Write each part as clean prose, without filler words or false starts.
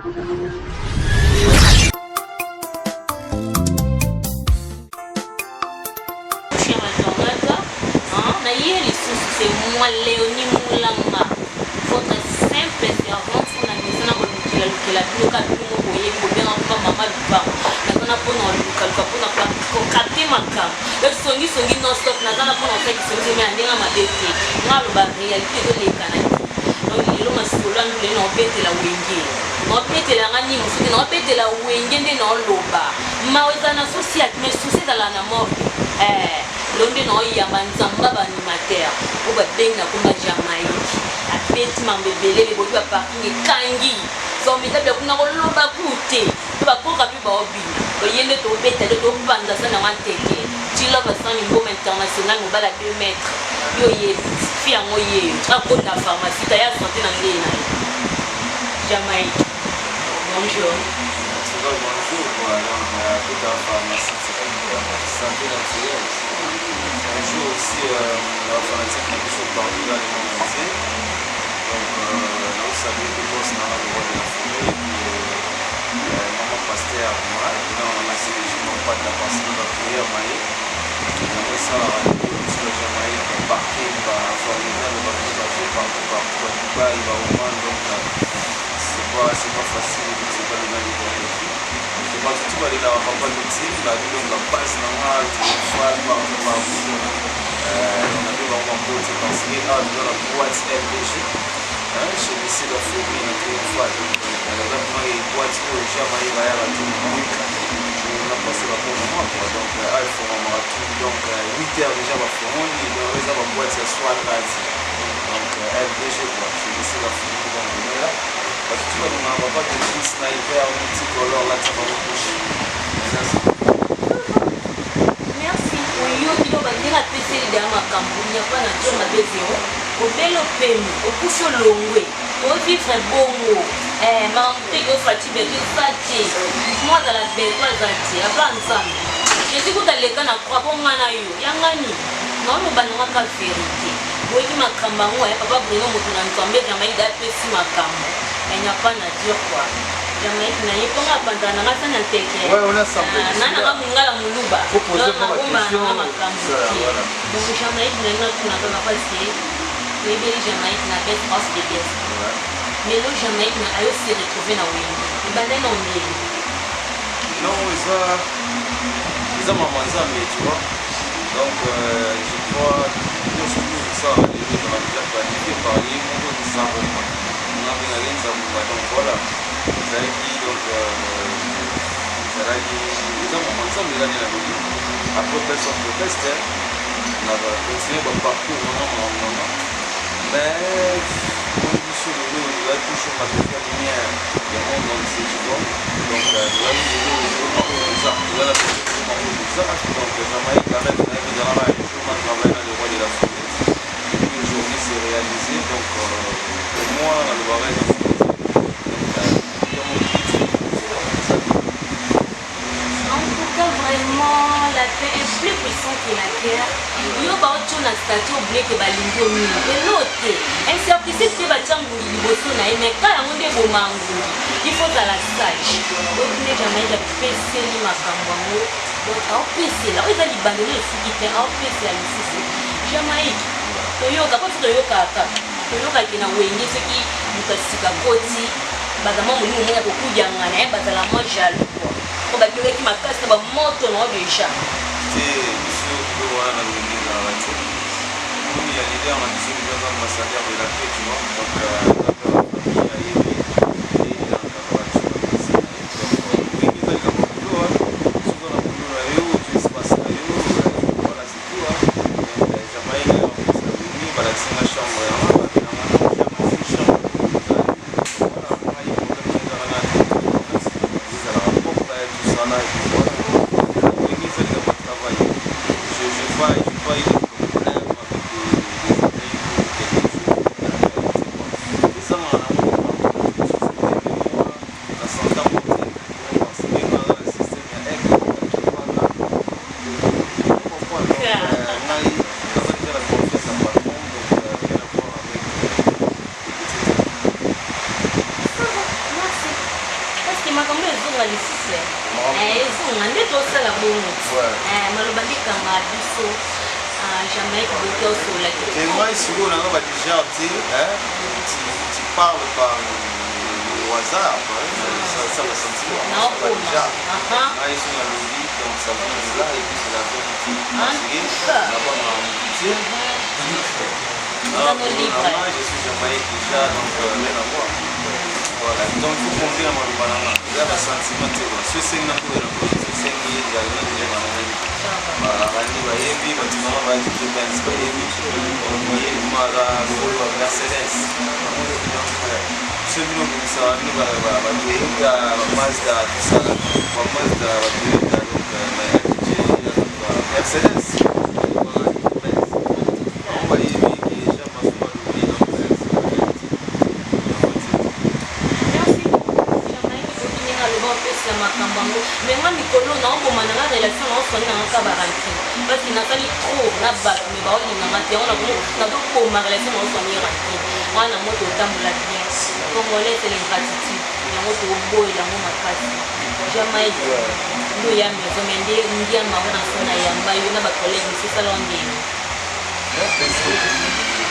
Cher internaute, hein, na ye lisusu c'est moi Léonie Moulanga, votre simple servante mpona misana kolukela lukela bino kaka bino moko boyebi bobenga mpa mama lupango naza na mpona kolukaluka mpona kokapte makambo esongisongi non stop naza na mpona kosala kisongisongi na ndenge mabe te nga aloba réalité ezoleka na donc lelo masolo ya ndule naobetela wenge naobetela nga nini mosusu te naobetela wenge nde naoloba mawa ezala na souci mais souci ezalaka na morgue eh, lelo nde naoyamba nzamba baanimateur oyo babengi na komba Jamaïque abeti mambo ebele leboki baparking ekangi formidable kuna koloba ku te mpe bakoka mpe baobina oye nde tobeta nde topanza sa nango nteke tilove asani mboma international mobala 2 mètres yo yebi fi yango ye akota pharmacie taya santé na ndenge na ye. Jamaïque, bonjour. Bonjour, quoi. Donc, tout en pharmacie, santé naturelle. Bonjour aussi la fanatique qui sont partout dans le monde entier. Donc, nous saluons le boss dans le roi de la forêt, et puis maman pasteur, moi, non, on a c'est pas de la parce que la prière, maïe. Yango esalaka biso ya Jamaïque, baparking baformidable, bato bazo partout partout, ba Dubaï, ba Oman, donc c'est pas facile et puis c'est pas le même et tout bato tu balelaka papa victime babi, donc bapase na nga triomphal partout partout, on a bango bambote parce que awa toza na boîte LBG chez Monsieur Lafourmi na triomphal. Eza mpona boîte oyo Jamaïque ayaka tout na passé ba bon moment quoi. Donc awa efongwamaka tout, donc 8 heures déjà bafongoli, donc eza baboîte ya soir kati, donc LBG quoi, chez Monsieur Lafourmi. Donc on est là, bato tu balingaka papa de sniper multicolore latia bango couche. Merci. Oyoki do bandenge apeseli deya makambo nyapa na dio mabe zero obeli opemi okufi olongwe ovivre bongo makambo te ofati beto eza te mo azala beto aza te apa nzambe Jésus kuta leka na croix mpo nga na yo yangani naoloba nanga ka vérité. Boyebi makambo yango ya papa Bruno moto na nzambe Jamaïque apesi makambo n'y a pas à dire quoi. Jamaïque na ye mponga apanzala nanga sa na nteke nananga mongala moluba nabomba nanga makambo te. Donc Jamaïque na ye natuna kaka parce que toyebeli Jamaïque na best of the best, mais lo Jamaïque na ayo se retrouve na wenge ebandai na ondeli. Non, eza eza mama nzambe, tu vois. Donc je crois nyonso oyo tosalaka lelo ezala déjà planifié par ye moko nzambe nabengaki nzambe. Donc voilà, ezalaki donc ezalaki eza mama nzambe eza nde nalobi. Après best of the best, na continue baparcours wana makambo nanga, mais moni biso lelo toza toujours na besoin lumière ya monde entier, tu vois. Donc tozali lelo oyo toza toza na besoin kokoma oyo toza. Donc Jamaïque arrête nayaki ezalaka un jour na travaille na le roi de la forêt et puis aujourd'hui c'est réalisé. Donc pour moi nalobaka eza donc En tout cas, vraiment, la paix est plus puissante que la guerre. Yo baotio na statut obleke balingi yo mingi elo te incertitude te batia ngungi liboso na ye mais ka yango nde eboma ngungi. Il faut ozala sage. Oyoki nde Jamaïque apeseli makambo yango, donc aopesela oyo eza libandelo esuki te aopesela lisusu. Jamaïque, toyoka mpo biso toyokaka kaka toyokaki na wenge soki moto asika koti baza mwa molimo moko ya kokudyanga na ye bazala mwa jaloux quoi po babiokaki makasi na bamoto na yo déjà. Te, biso biloko wana na wenge ezalaka te. Omoni ya leader na biso déjà aza ambassadeur de la paix, tu vois. Donc aza mpe la famille ayebi eyelaka bato na ye. Donc wenge eza likambo ya boulot. Soki oza na boulot na yo ozo espace na yo, voilà, c'est tout. Donc Jamaïque ayaka na wenge balakisinga chambre yanga babelanga na chambre, voilà. Ngai problème ezalaka na te, ezalaka propre, tout ça là, et puis voilà. Wenge eza likambo ya travail. Je pas eu de problème avec des amis ou quelque chose. Ezonga lisusu, ezonga nde tosala bongo. Maloba nde ekanga biso. Jamaïque boki osola. Te, ngai sikoyo nanga badija te. Tu parles par au hasard, ça va sentir déjà. Ngai so nalobi, donc ça vient de là et puis c'est la vérité, parce que nabanga motu te. Moi, je suis Jamaïque déjà, donc rien à voir. Voilà, donc il faut compter na maloba nanga, eza basentiment te. So esengi na koyela, so esengi ezalina koyeba na ngai. Bandi bayebi, bato nanga ba DJ Benz bayebi, bayebi maka lokolo ba Mercedes. Donc so bino obimisaka bino batoyota, bamazda, tosala bamazda, batoyota, donc DJ Mercedes, Benz, bango bayebi ke Jean Maso balobi, donc c'est la vérité. Merci beaucoup, Jamaïque Boki, ndenge aloba, opesa makambo yango. Mais nga mikolo naoboma nanga relation, naoswani nanga ka barancune, parce que nasali trop na bato, mais baolinganga te. Yango nazoboma relation, naoswani rancune wana. Moto otambola bien. Congolais, c'est l'ingratitude, yango toboyela yango makasi. Jamaïque ndo ya maison, mais nde ndiama wana so na yamba yo na bacollègue mosusu, osala wa ndenge?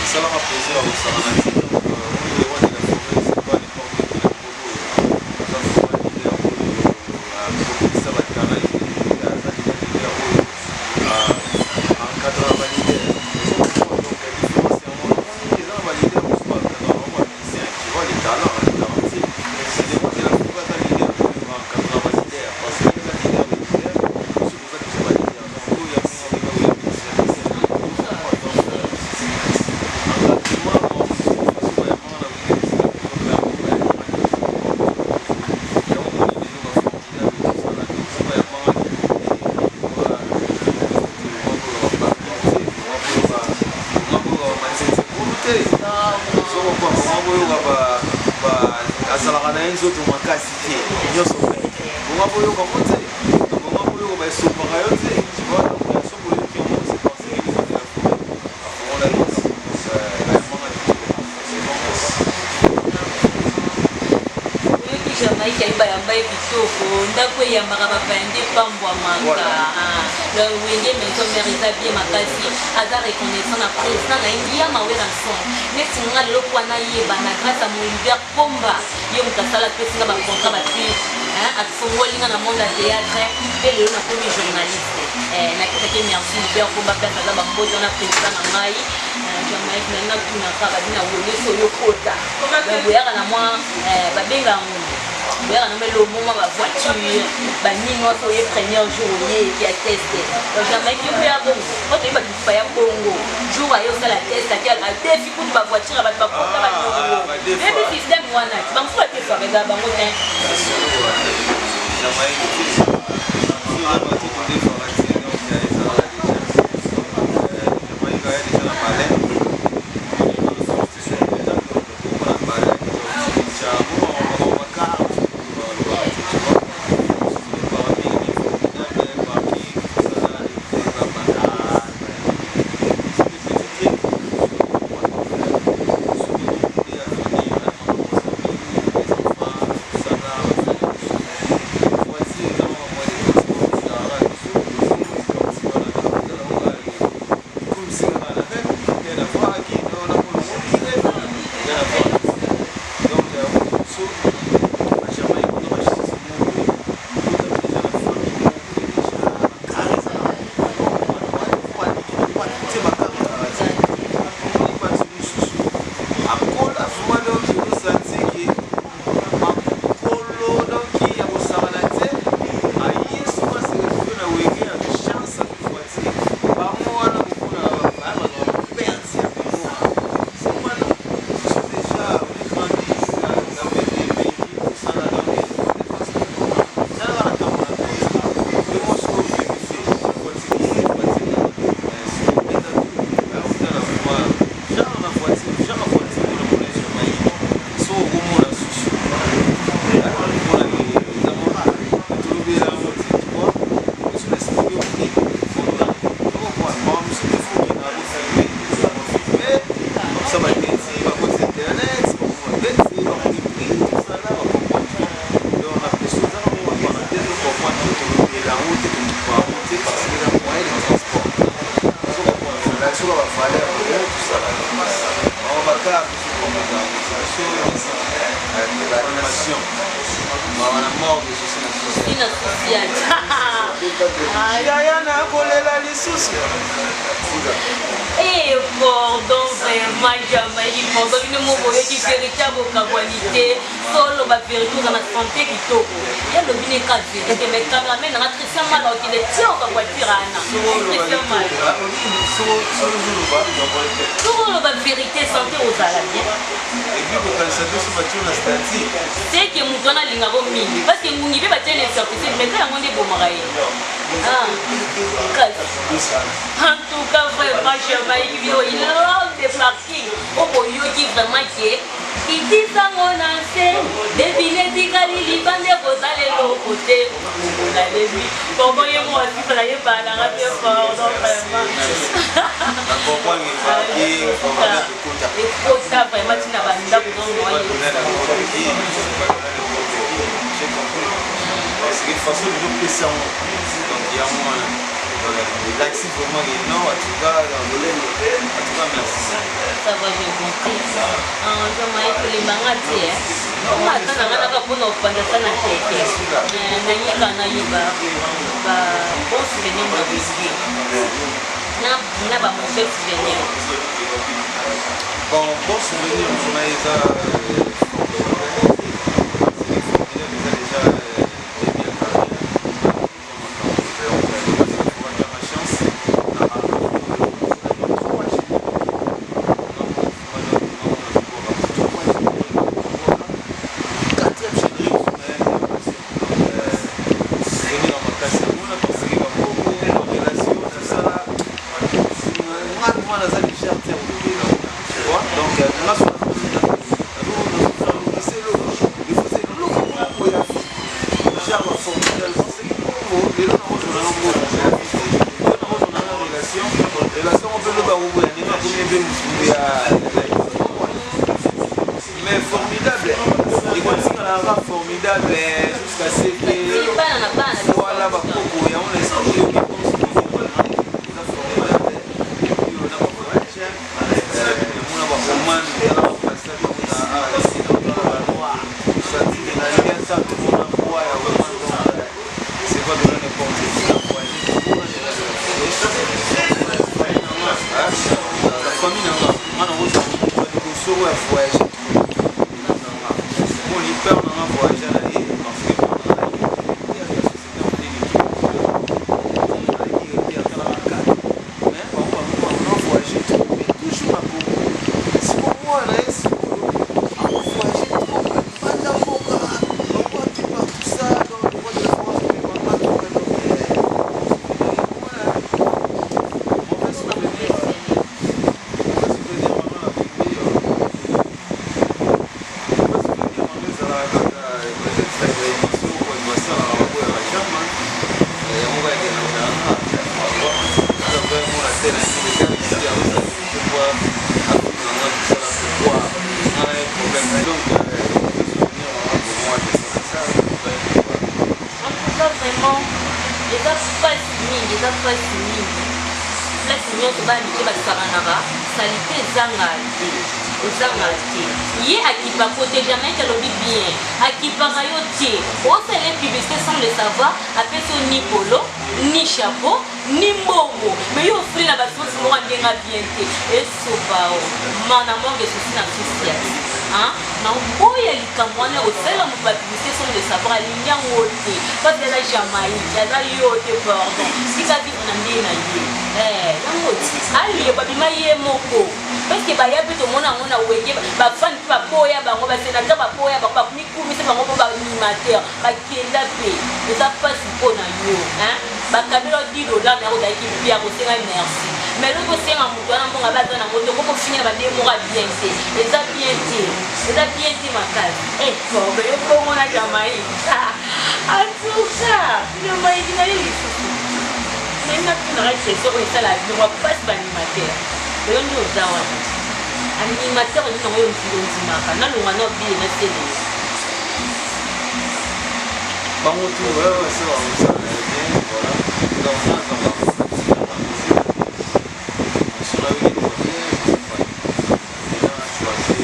Esalaka plaisir ya kosala na ti. Donc le roi de la forêt, c'est pas n'importe qui. Na mikolo aza vraiment leader oyo akokisa batalent ebele, aza déjà leader oyo encadre baleader. Donc différence yango eza na baleader mosusu baencadre bango bamusicien, tu vois, les talents, les talentueux. C'est le roi de la forêt, aza leader oyo encadre baleader, parce que eza leader de leader. Mosusu oza déjà baleader, donc oyo ya mingi oyo ya musicien. Donc encadrement façon bayambanga na Wenge Musica, bayambanga yango, moni lelo baformidable tosala. Donc so bayambanga te, te banzete kulu te, soko bonga boyoka azalaka na ye nzoto makasi te, nyonso pe bonga boyoka ngo te, bonga boyoka baesopaka yo te, tu vois. Donc so boyoki yango, c'est parce que le roi de la forêt afongolaki makambo. Donc bayambanga kitoko, c'est bon. Oyoki Jamaïque, ayi bayamba ye kitoko, ndako eyambaka bapaya nde pambwamaka. Wenge Maison Mère eza bien makasi, aza reconnaissant na président na ye Ngiama Werrason. Neti nga lelo po nayeba na grâce à Moliver Komba, ye moto asala, apesinga bacontrat, baprise, afongoli nga na monde ya théâtre, mpe lelo nakomi journaliste. Nakesaki merci Liber Komba, place aza, bambote wana, président na ngai Jamaïque. Na natunaka babi na wenge, so oyo kota boyaka na mwa babenga yango, boyaka na melomo mwa bavoiture banini nyonso, oye premier jour oyeki ya test. Donc Jamaïque, yo mpe ya bongo po toyebi bato mosusu baya bongo, jour aye osala test, ake adefi kutu bavoiture ya bato, bakota baniongo. Yebi système wana ti bamosusu badefaka, ezala bango te. Jamaïque te, so bato todefaka te, donc ezalaka déjà Jamaïque aya déjà na palais déjà, donc tokoma na palais déjà, bakar balobaka te, tu vois, parmi formidable, parmi tosala babaka, c'est des petits trucs. Soki avenir, les enfants, tout ça là, voiture eza. biso musique animation mawa na morgue souci na souci na souci ya yaya nakolela lisusu. Eh, pardon vraiment Jamaïque, pardon bino moko boyoki verité ya bokabwani te solo ba verité oza na santé kitoko ya lobi ne ka verité mais cameraman nanga Christian Mala okende tia okabwatira ana Christian Mala soko oloba verité santé ozala bien. Et puis kokanisa te so batie na statut. C'est que moto wana alingako mingi parce que ngungi mpe batie na incertitude mais ka yango nde ebomaka ye. Ah, kasi en tout cas vraiment Jamaïque bino l'homme de parking oyo boyoki vraiment ke kitisango na nse devine etikali libanda ekozala eloko te nalembi bongo ye mo asifa na ye balanga te pardon vraiment. Na comprendre parking ekota. Ekota vraiment ntina bandako. J'ai compris. Parce que façon ezopesa yango, donc yango wana elakisi vraiment que non, en tout cas dans lolendo, en tout cas merci. Ça va, j'ai compris. Jamaïque kolembanga te onga ata na nga naka mpona kopanza ta na teke nayika nayeba ba bon souvenir na wenge na ba mauvais souvenir. Bon, bon souvenir mpona eza formidable, eza déjà début ya carrière, ma chance na trois génériques, quatrième générique, souvenir ya makasi yango na parce que bakoko relation tosala nga mwana aza légère te ya kolobela, tu vois. Donc nga so nazolukisa eloko, eloko mbongo ya vie genre baformidable parce que mbongo lelo nakozwa nanga mbongo ya vie te, lelo nakozwa nanga relation mpe loba koboya ndenge akomi mpe mosungu ya, mais formidable ekotikala kaka formidable jusqu'à ce que bana na bana. Voilà, bakoko yango na esprit yoki bon souvenir eza formidable oyo na bavoyage namona baroman tala bapasage na rdc santike na lia ntango mona roi ya roman, donc c'est pas donné n'importe qui na voyage. La famille nanga nga nakozwa liboso oyo ya voyage moni père nanga voyage na ye parce que père nanga directeur ya société ya monene directeur atalaka kaka, mais bango bango voyage trop, mais toujours na Congo. Siko mwana ye sikoyo akovoyage trop banda mboka bango akipa tout ça, donc le roi de la France mama donc mauvais souvenir, mauvais souvenir mama na wenge, mauvais souvenir mama ezalaka kaka peut-être émission oyo basalaka baboyaka jama yango baekelanganga vraiment la telle ici pourquoi afinganga tosala, pourquoi nga na problème, donc mauvais souvenir mama pour moi c'est ça. En tout cas vraiment eza mpasi mingi, eza mpasi mingi. Place nyonso bana mike basakanaka, saleté ezanga te, ezanga te. Ye akipaka te, Jamaïque alobi bien, akipaka yo te. Osala publicité sans le savoir, apesi yo ni polo ni chapeau ni mbongo, mais yo ofuli na basosi moko ndenge bien te. Esopa o mana morgue souci na souci ya na oboya likambo wana kosalela moto bapublicité sans le savoir, alingi yango te parce que aza Jamaïque, aza yo te. Pardon, tika vivre na ndenge na ye yango alie babima ye moko parce que baya mpe tomona yango na wenge, bafani mpe baboya bango, basénateur baboya bango, bamikumisa bango mpo baanimateur bakenda mpe eza mpasi mpo na yo. Bakabela 10 $ na ozalaki pia kosenga merci, mais loki osenga moto wana mbongo abaza nango te, okokofinga na bandenge moko ya bien te, eza bien te, eza bien te makasi. Yo bongo na Jamaïque, en tout cas Jamaïque na ye lisusu naye natunaka question oyo esala bino bapasi baanimateur. Oyo nde oza wana animateur nini yango oyo ondimaka nalonga na obile na selelo? Bango tout ouais, ça va, ça va bien, voilà. Donc moi ça va sur la vie bien, déjà choisi.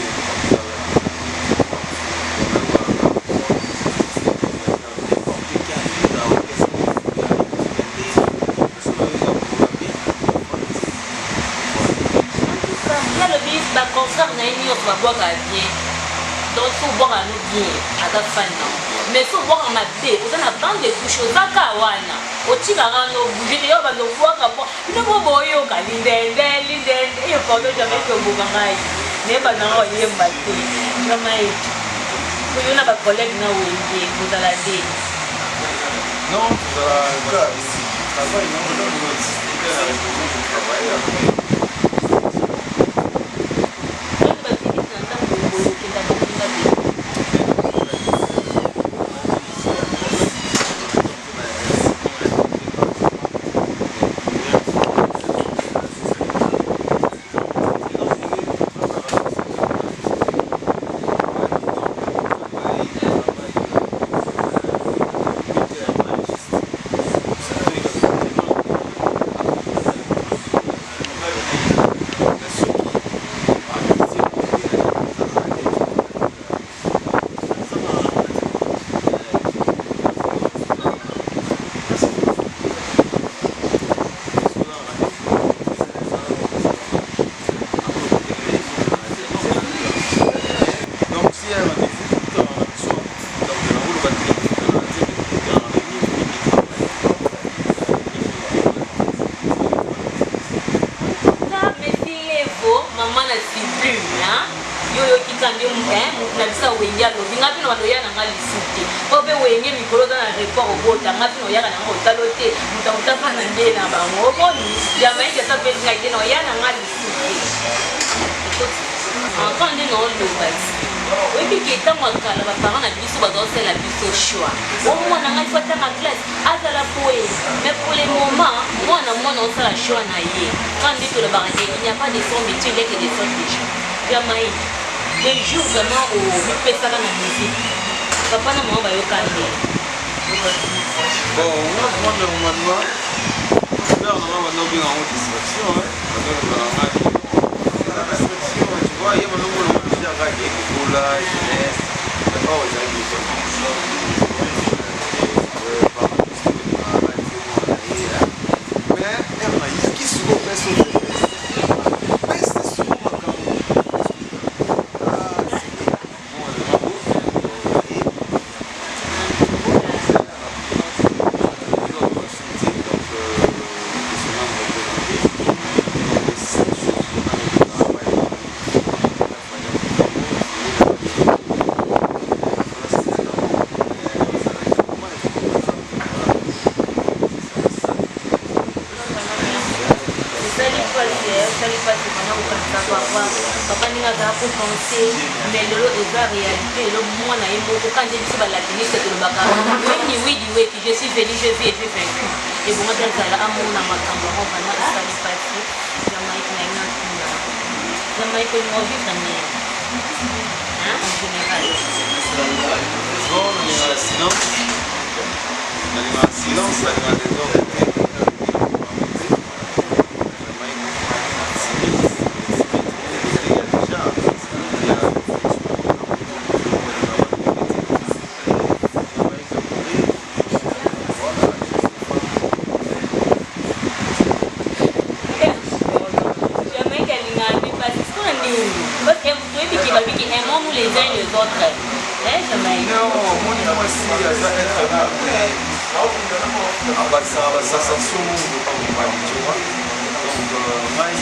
obwaka bien, donc so obwaka no bien, aza fan na, mais so obwaka mabe, oza na bande touche, oza ka wana, otikaka no bouge te. Yo bando obwaka bino bo boyoka lindende lindende. Eyo pardon, jamais toboka ngai nayeba nanga oyemba te. Jamais oyo na bacollègue na Wenge kozala te. Non, tozala travail, non, la raison de travailler après. Donc bavisite na ndako, okenda kokinga te. Donc s'il y a un rendez-vous, tout en action, donc on va Ka Messi Levo, mama na sublime, yo oyoki ka nde motu na biso Awenge alobi nga mpe na bando oya na nga lisu te, mpo mpe Wenge mikolo oza na report, obota nga mpe na oyaka na nga otalo te, moto akotaka na nde na bango. Omoni Jamaïque ata mpe ngai te na oya na nga lisu te, encore nde na oloba ti oyebi ke ntango ya kala baparent na biso bazosala biso choix: omwana ngai fo atanga classe, azala boye. Mais pour le moment, mwana mwana osala choix na ye. Quand nde tolobaka ke il n'y a pas de sot métier, il y a que des sortes de gens. Jamaïque, le jour vraiment omipesaka na musique, papa na mama bayoka nde? Bon, moi, moi normalement, père na nga banda obenga yango distraction, banda oloba na nga eza distraction, tu vois. Ye banda omona ngo déjà kaka ekokola jeunesse d'abord ezalaki école, mais ere nayaki sikoyo pese pese sikoyo makambo. Esali mpasi, esali mpasi vraiment kokanisa papa, papa ndenge azala kopense, mais lelo eza réalité. Lelo mwana ye moko ka nde biso balatiniste tolobaka weni widi weki, je suis venu, je vis et je vaincu. Ebongaki azala amona makambo yango. Vraiment esali mpasi. Jamaïque, na ye natuna, Jamaïque, olinga ovivre nini en général? Bon, nalingaka silence, nalingaka silence, nalingaka désordre te. Jamaïque timide, timide déjà, il y a Jamaïque voilà. Jamaïque alingaka nde mpasi sikoyo nini? Parce que toyebi ke babiki aimons-nous les uns les autres, eh Jamaïque? Non, omoni, mwasi aza être abakisaka basensation moko pa mobali, tu vois. Donc ngai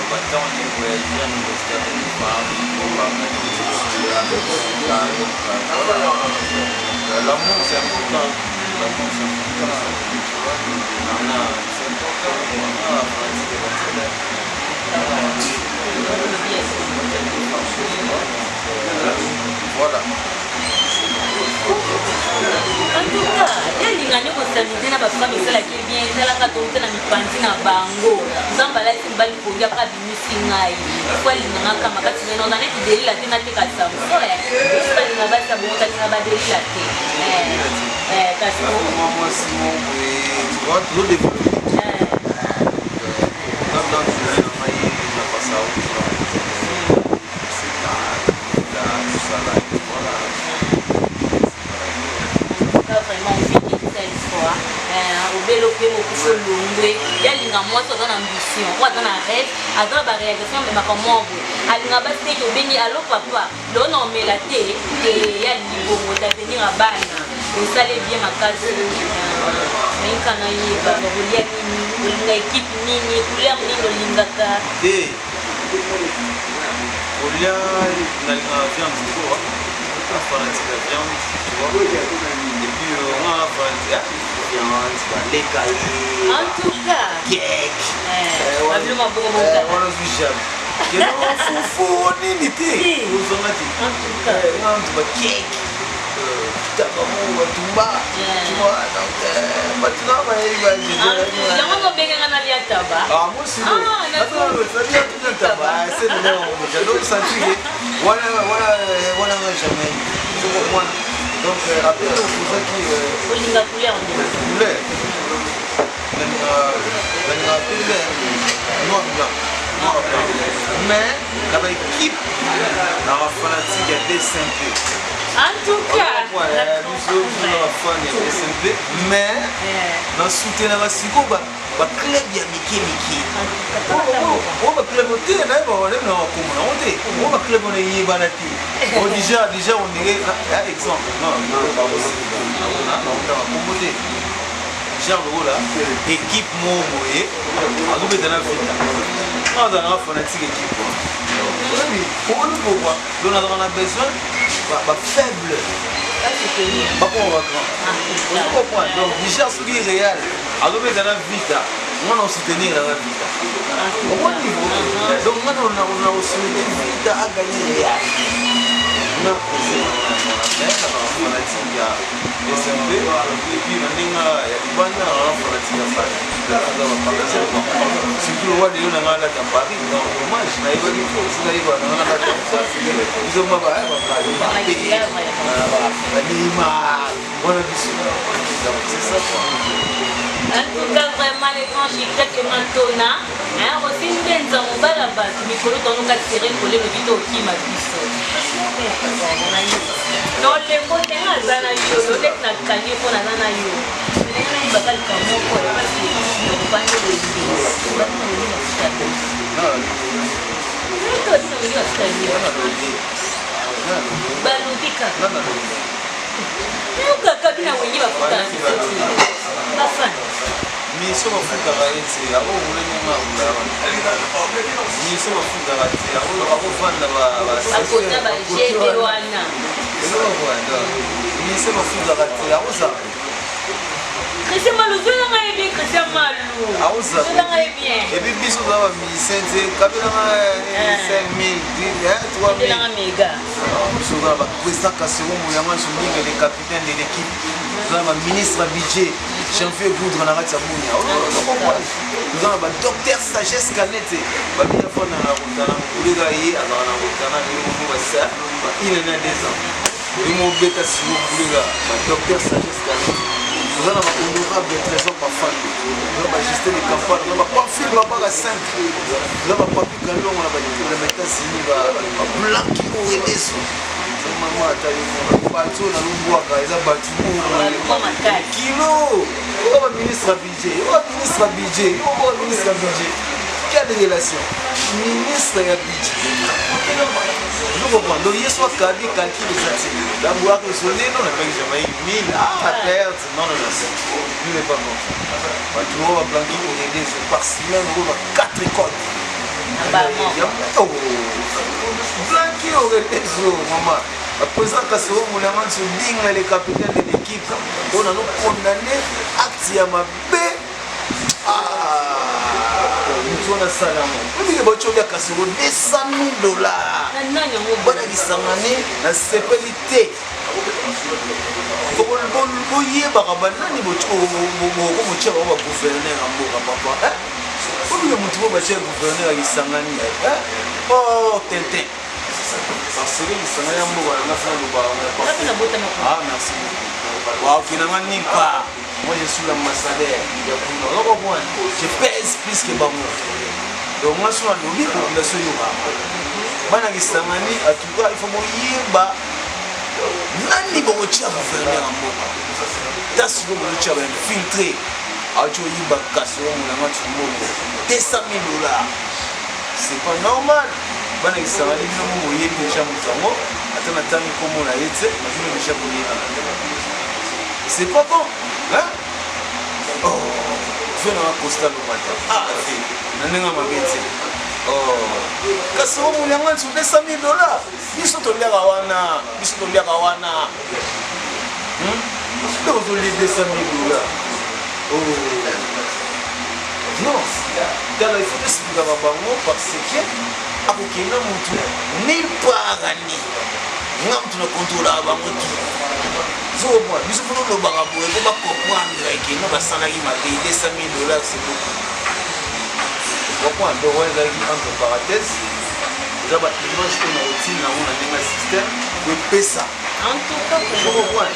batemps libre ya hygiène universitaire de femme, voilà, l'amour c'est important, l'amour c'est important, tu vois. Nana, c'est important, ah, fanatique de voilà. En tout cas, yalinga nde kosamize na bafemme, esalaki bien, esalaka touta na mipanzi na bango. Nzambe alati mobali pongi apres abimisi ngai fo alinganga kama kati ngai naza neti Delila te, nateka Samson. Balinga basi ya bongo, talinga badelila te, kasi mwasi moko boye, tu vois, tozodéveloppe nga na journée na ngai napasa koseka, tosala, voilà. Vraiment oviki telle fois obeli mpe mokufi olongwe. Yalinga mwasi aza na ambition, oyo aza na rêve, aza na baréalisation, amemaka mwa boye. Alingaka basi te ke obengi allo papa lelo na omela te te ya libongo d'avenir ya bana osali bien makasi. Nalinga nayeba okolia nini, olinga equipe nini, couleur nini olingaka? Te, kolia nalingaka viande trop, hein. Fanatique ya viande, tu vois. Et puis nga fanatique ya viande, baleka ye En tout cas cake. Babilo mabongo bonga. Wana ozwi jamais keno fufu nini te, ozonga te. En tout cas. Nga mutu bakeke, taba moko batumba, tu vois. Donc bato na bayebi. Yango nobenganga nalia taba. Ah, moi aussi. Ah, C'est le j'adore sentir que voilà, voilà, voilà, jamais. Je comprends. Donc, après, ozaki Olinga couleur nini? Couleur. Nalinga pembe, noir, blanc. Noir, blanc. Mais, na baéquipe, na bafanatique ya DCMP. En tout cas. Biso na bafan ya DCMP, mais nasoutenaka sikoyo baclub ya mike mike oyo, baclub te nayeba na bakoma nango te, oyo baclub wana eyebana te. Déjà on dirait exemple, non, naotanga kombo te, genre lokola équipe moko boye azobeta na Vita, nga azalaka fanatique équipe wana. Oyebi okoni pourquoi? Donc nazalaka na besoin bafaible bakoma bagrand, ozo comprendre? Donc déjà soki Real azobeta na Vita, nga na osoutenir nanga Vita, omoni? Donc nga na osoutenir Vita aganye Real. Nga fanatique ya SMP et puis na ndenge ya libanda nanga fanatique ya Paris, surtout lowa lelo nanga alata Paris. Donc dommage, nayebaki to soki nayeba nanga nalata biso ma baneymar wana biso. Donc c'est ça quoi. En tout cas, vraiment, les grands Jacques Mantona, hein, aussi mbenza mobala bato mikolo tonoka sere kolelo bito okima biso nolembo ndenge aza na yo loleki nakangi mpo naza na yo ndenge nayebaka likambo moko parce okopandi boye bato na weli mafuta te bato na weli mafuta balobi kaka yokaka bina wengi bafuta na biso te bafani. Miso bafutaka ye te, akokula ndenge akula wana. Miso bafutaka te, akovanda. Akota bagede wana. Miso bafutaka te, akozala. Christian Malu, zwelanga ye bien. Christian Malu, zwelanga ye bien. Et puis biso toza bamusicien te, kabelanga 5000, 3000. Elanga mega. Biso toza baprésident Kasero Moyanga Nsombinga, le capitaine de l'équipe. Toza na baministre ya budget Janvier Goudre na kati ya Bunia. Toza na badocteur Sagesse Kanete babina fanda na Rotana, mokoleka ye azalaka na Rotana lelo momo basa ba une année à 2 ans oyo mobeta siko koleka badocteur Sagesse Kanete. Toza na bahonorable Trésor Bafando, toza bajustin de campagne, toza bapamphile babaka 5, toza bapapi Kalongo na baÉtats-Unis, bablanki oredeso mama atali bato oyo nalobwaka eza bato kilo oyo baministre ya budget, oyo ministre ya budget, oyo ministre ya budget. Quelle relation, ministre ya budget? Je comprends. Donc ye so akabi calcul eza te, d'abord raisonner. Non, napaki jamais 1000, ah, perte. Non, non, non, nous n'est pas comme ça. Bato oyo bablanki oredeso par semaine oyo ba 4 écoles blanki oredeso mama baprésident Kasero Molanga Nsodinga, le capitaine de l'équipe oyo nano condamné acte ya mabe motu wana asalango obike bacobia Kasero 200 000 $. Bana Kisangani, nasepeli te. Boyebaka banani bokomotia bango bagouverneur ya mboka. Papa, obike motu mo batia gouverneur ya Kisangani, oh tintin, parce que Kisangani ya mboka nanga fana lobaka. Ah, merci beaucoup. Waokenanga nulle part. Moi, je suis l'ambassadeur ya kuna, ozo comprendre? Je pèse plus que bango. Donc moi, so nalobi, population yoka. Bana Kisangani, en tout cas, il faut boyeba nani bokotia gouverneur ya mboka. Ta sikoyo bozotia bainfiltré auti oyiba kasi omonanga tumbongo 200 000 $, c'est pas normal. Bana Kisangani, bino mo boyebi deja moto yango, ata natangi nkombo na ye te, na bino deja boyebi. C'est pas bon, hein? Oh, vieux nanga Costa Lomata, ah vieux, na ndenge mabe te. Oh, kasi omoni yango nti 200 000 dollars, biso toliaka wana, biso toliaka wana. Nde ozolia 200 000 dollars. Oh. Non, tala, il faut toexpliquaka bango parce que akokende na mutu nulle part ani nga mutu na contrôlaka bango tu zokomona biso mpo tolobaka boye mpo bacomprendre ke no basalaki mabe. 200 000 dollars, c'est beaucoup, comprendre. Donc wana ezalaki entre parenthèse, eza baimage oyo na kotinda yango na ndenge ya système po epesa. En tout cas. Comprendre,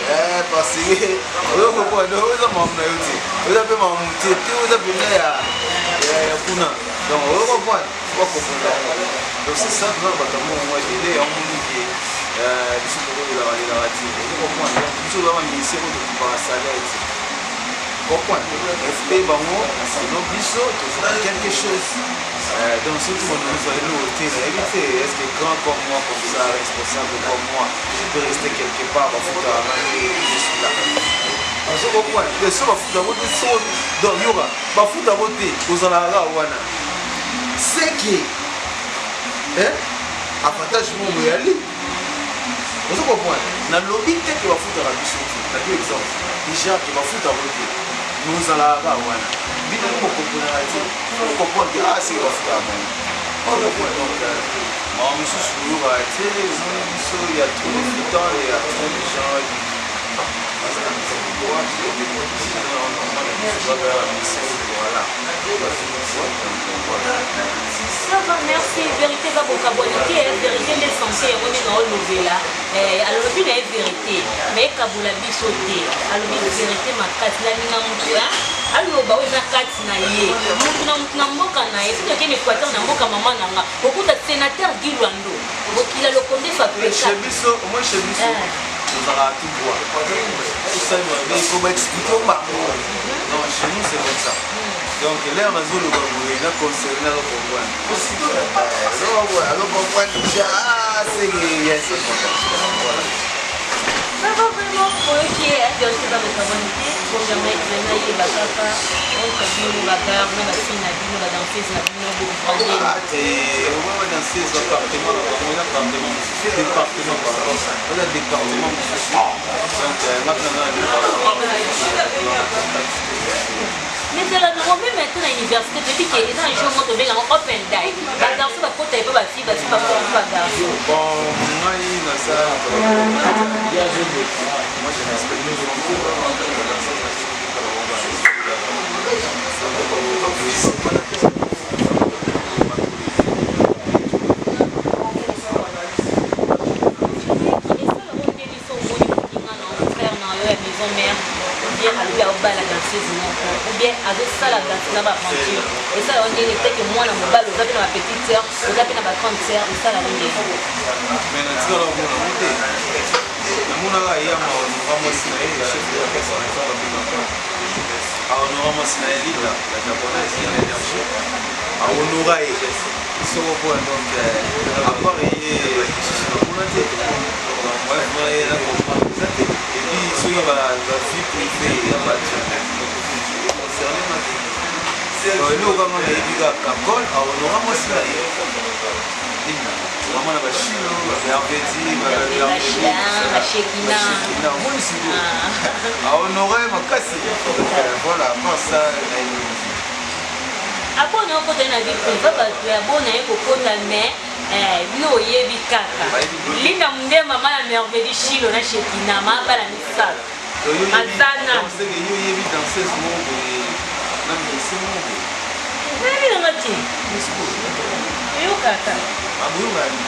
parce que oyo comprendre, oyo eza makambo na yo te, oyo eza mpe makambo te te, oyo eza mpenza ya kuna. Donc oyo comprendre, bacomprendre yango. Donc c'est ça, toza na bato ya mbongo mwa ebele. Yango moniki biso tokolelaka lelaka te, ozo comprendre. Donc biso toza bamusicien oyo tokipaka salaire te, comprendre, fp bango sinon biso tozwa quelque chose. Donc surtout bonozwa eloko te, nayebi te. Est ce que grand comme moi, comme ça, responsable comme moi, je peux rester quelque part bafutaka nga te? Je suis là, ozo comprendre, so bafuta yango te, so donc yoka, bafuta yango te, ozalaka kaka wana, c'est que avantage moko eyali, ozo comprendre. Nalobi te ke bafutaka biso te, napi exemple déjà ke bafuta yango te, mais ozalaka kaka wana. Bino bokomprenaka te, comprendre ke ah, seke bafutaka bango. Donc makambo mosusu boyokaka te. Omoni biso, ya trop de futants, ya trop de gens baza na voilà. Ça va, merci. Vérité eza bokabwani te, vérité nde santé. Yango ndenge aolobela, alobi na ye vérité, mais ekabola biso te. Alobi vérité makasi. Nalinga motu aloba oyo eza kati na ye. Mutu na mutu na mboka na ye. Soki okende Équateur, na mboka mama na nga, okuta sénateur Guy Lwando bokila lokonde fapeka. Chez biso, au moins chez biso, tozalaka tout droit. Tosali mabe, il faut baexpliquer bango. Non, chez nous c'est comme ça. Donc l'air nazoloba boye na concerné, azocomprendre, azocomprendre déjà. Ah, c'est yes, voilà. Ça va vraiment, oyoki vérité eza bokabwani te. Benjamin, nayeba kaka entre bino bagars na bafille na bino, badanseuse na bino, bovrande? Te, omoi badanseuse, bapartement na bango eza partement mosusu, département, pardon, eza département mosusu. Donc nga mpe naza na département. Mais ezala nango même ate na université, toyebi ke eza na jour moko tobengango open day, bagarçon bakota epa bafille, bafille bakota epa bagarçon. Bon, ngai naza, moi je respecte toujours. Esalako ndenge so omoni moninga na frère na yo ya maison mère, ou bien alobi aobala danseuse moko, ou bien azosala danse na baaventure, esalako ndenge teke mwana mobali oza mpe na bapetite sœur, oza mpe na bagrande sœur, esalako ndenge? Mais natikala komona ngo te. Namonaka yama ahonora mwasi na ye, chef de l'orchestre na biso babengaka, ahonora mwasi na ye Linda la Japonaise ya l'énergie, ahonora ye soko mpo. Donc à part ye, lisusu namona te. Donc bref, mona ye na comprendre eza te. Et puis soki bavie privée ya bato concerné nga te. Eloko kanga nayebi kaka, Kakol ahonora mwasi na ye Linda, vraiment na bashilo, bamervedi. Bashekina. Omoni sikoyo, ahonore makasi. Voilà, à part ça, nayebi. Abona okota na vie privée, bato ya bona ye kokota, mais bino oyebi kaka Linda Munde, mama ya Mervedi Shilo na Shekina, mabala misato azana. Yo oyebi danseuse moko boye na musicien moko boye? Nayebi nanga te. Toyokaka. Aboyokani.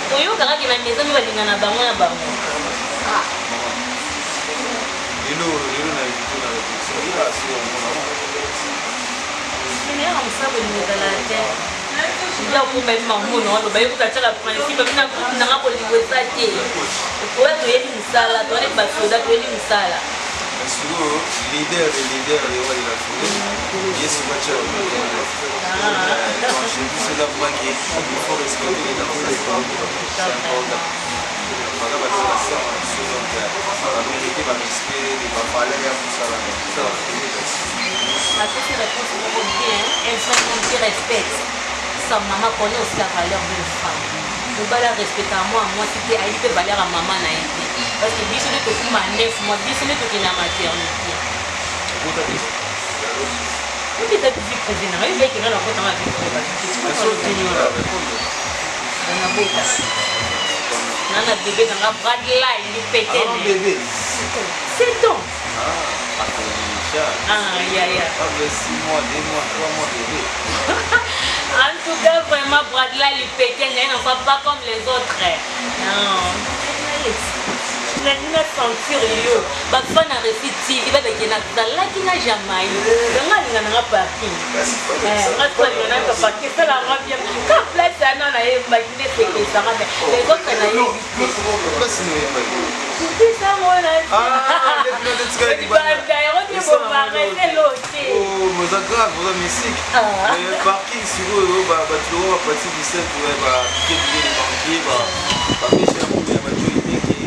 Toyokaka ke na maison mi balinga na bango na bango. Lelo lelo na invité na répétition, oyeba soki omona. Yaka mosala, bolingo ezala te. Ya okoma yebi mamona oloba ye kuta tiaka principe bina groupe nanga, bolingo eza te. Oya toyebi mosala, toya neti basoda, toyebi mosala. Mais sikoyo leader de leader, le roi de la forêt, ye siko atia. Donc chez biso eza vraiment que il faut respecter les danseurs, c'est important. Baza badanseur na biso, donc bamérite barespect, bavaleur ya mosala. Apesi réponse moko bien. Un vrai homme qui respecte sa maman connaît aussi la valeur d'une femme. Mobali arespectaka mwana mwasi te, ayebi mpe valeur ya mama na ye te, parce que biso nde tokuma 9 mois, biso nde tokende na maternité. Okota déjà? Obi eza vie privée nanga, yo bekenga na kotanga vie privée. Mais so otuni oyo na répondre. Nabota na na bébé nanga Bradley lipete. Ah, bébé. 7 ans. Ah, akonisha. Ah, ya. Pas 6 mois, 2 mois, 3 mois, bébé. En tout cas, vraiment, Bradley lipete naye n'en pas comme les autres. Non, nalingi na sentir yo. Bafan na Récit TV babeke nazalaki na Jamaïque. Yango alinga nanga parking, nga so alinga nanga parking, esalanga bien ka place wana nayembaki nde esekesanga, mais les autres nayebi te. Place noyembaki? Kotisango Ah, libanda yango te, bomarese te. Oza grave, oza mystique. Parking sikoyo, bato loko bapati 17, bapike bike de banquier, bapesha ya ya bajoi ndenge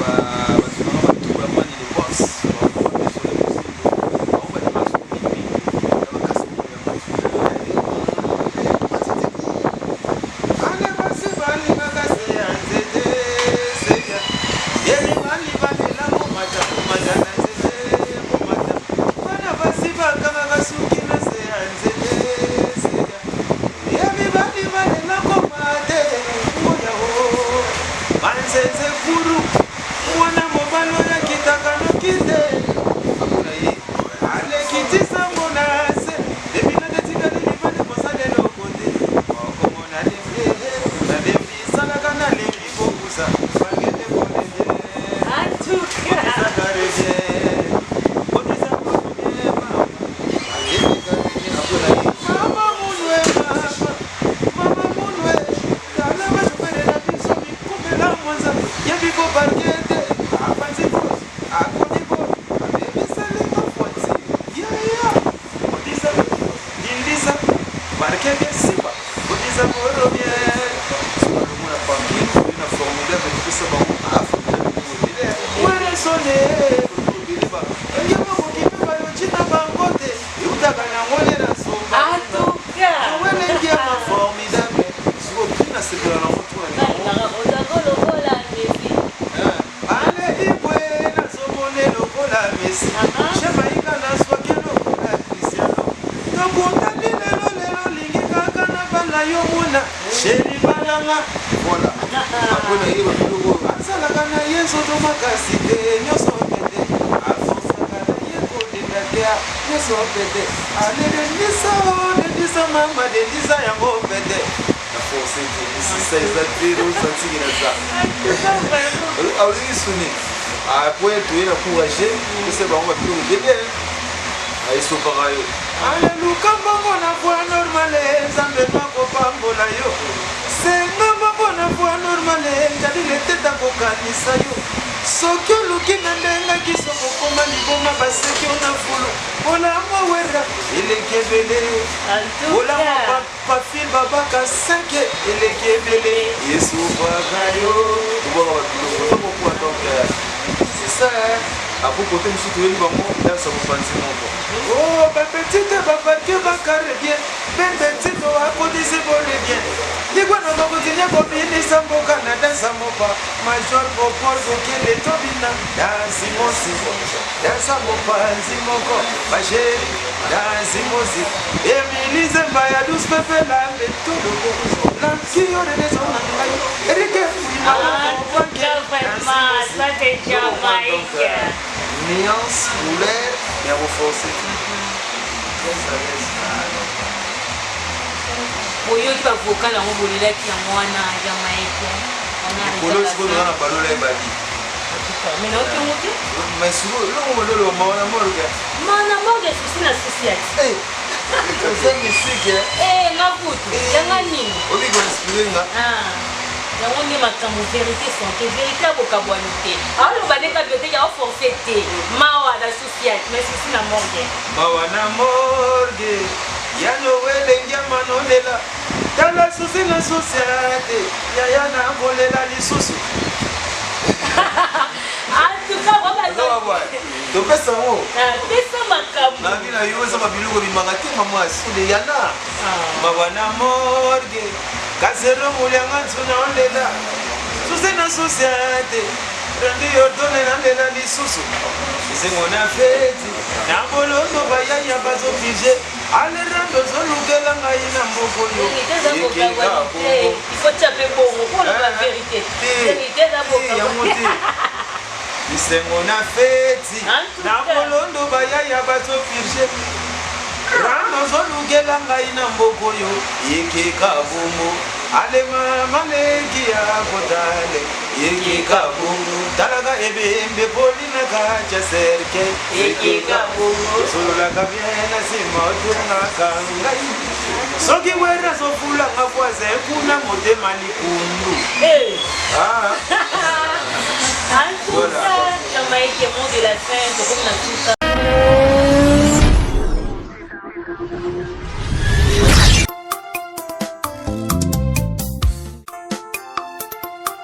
bato nanga bato bamani le box bapesha bango balingaka soko mingimingi na bakasi moko ya bato. Ale basi balingaka se ya nzete seya ye mibali balela komata, komata na nzete, komata. Bana basi bakangaka suki na se ya nzete seya ye mibali balela komate oya o banzenze kuru. Mwana mobali oyo akitaka noki te, akona ye alekitisango na se ebinaka etikali libandi kosala eloko te. Okongo nalembi, nalembi salaka, nalembi kokusa bangende kolende. En tout cas. Kotisaka bien, kotisaka bien, mama. Mama munwe, mama, mama munwe, tala bachauffeur na biso mikumbela mwanza yebi koparquer te, apanzi bo akoni bo abebiselinga voiture yaya. Kotisa lindisa parquer bien, simba kotisa boro bien. Soki na parking oyo na formidable, topesa bango a formidable weresone enge bakoki mpe bayoki na bango te, eutaka nango nde na somba. En tout cas. Welenge ya formidable sikoyo mpina sepela nango tuna. Nalingaka kozako lokola Messi. Ale ibwe nazomone lokola Messi, Jamaïka nazwaki lokola Cristiano. Tokutani lelo lelo, lingi kaka na bala yo mona chéri balanga. Voilà, après na ye babiloko asalaka na ye nzoto makasi te, nyonso pete, aforçaka na ye kodenda te, nyonso pete. Ale dendisa o dendisa, mama dendisa yango pete na force te, misisa eza te, osantiki na za. En tout cas, vraiment. Olingi suni après toye na courage, pesa bango babiloko ebele esopaka yo. Aleluka mbongo na voie normale, Nzambe makopambola yo. Senga mbongo na voie normale, njadile teta kokanisa yo. Soki oluki na ndengaki sokokoma liboma, baseki yo na fulu. Olamo wera eleki ebele. En tout Olamo cas. pafil babaka 5 eleki ebele, esupaka yo. Tobwaka babiloko tokokuwa. Donc c'est ça. Apo kote mosusu toyeli bango dansa mopanzi moko. O bapetite baparquer bakare bien, bembetito akotisi bole bien, ligwana bakontinue kobinisa mboka na dansa mopa. Major Popol kokende tobina dansi mosi, dansa mopanzi moko, bachéri dansi mosi. Emili Zemba ya douce pepe lambe toloko lanki yo renezo na ngai Erike. En tout cas, vraiment, ça c'est Jamaïque. Nuance couleur ya koforce, très à l'aise. Boyoki bavocal yango, bolelaki yango wana Jamaïque. Likolo sikoyo toza na balola ebali. Mais nayoki yango te. Mais sikoyo eloko mololo mawana moloka. Mana morgue susi na susi ya ti. Oza mystique. Nga kutu yanga nini? Obi koinspire nga. Ah. Yango nde makambo verite santé verite ya bokabwani te aoloba nde ka verite ya oforce te mawa na social mais souci na morgue. Mawa na morgue ya Noël ngiama nolela tala souci na social te yaya na kolela lisusu. En tout cas, topesa yango pesa makambo na bino yo eza babiloko ebimaka te mama sule yana Mawa na morgue kasero mulianga nsuna olela susi na societe randi yordone nalela lisusu esengo na feti na bolondo bayaya bazopige alerando ozolukela ngai na mboko yo yango te bisengo na feti na bolondo bayaya bazopirge rando ozolukela ngai na mboko yo yekeka bongo alema maleki ya kotale yekeka bongo talaka ebembe polina katya serke yekeka bongo osololaka bien na nsima otungaka ngai soki wera azofulanga voisin kuna motema likundu hey. ah. En tout cas, Jamaïque, mot de la fin, tokomi na suka.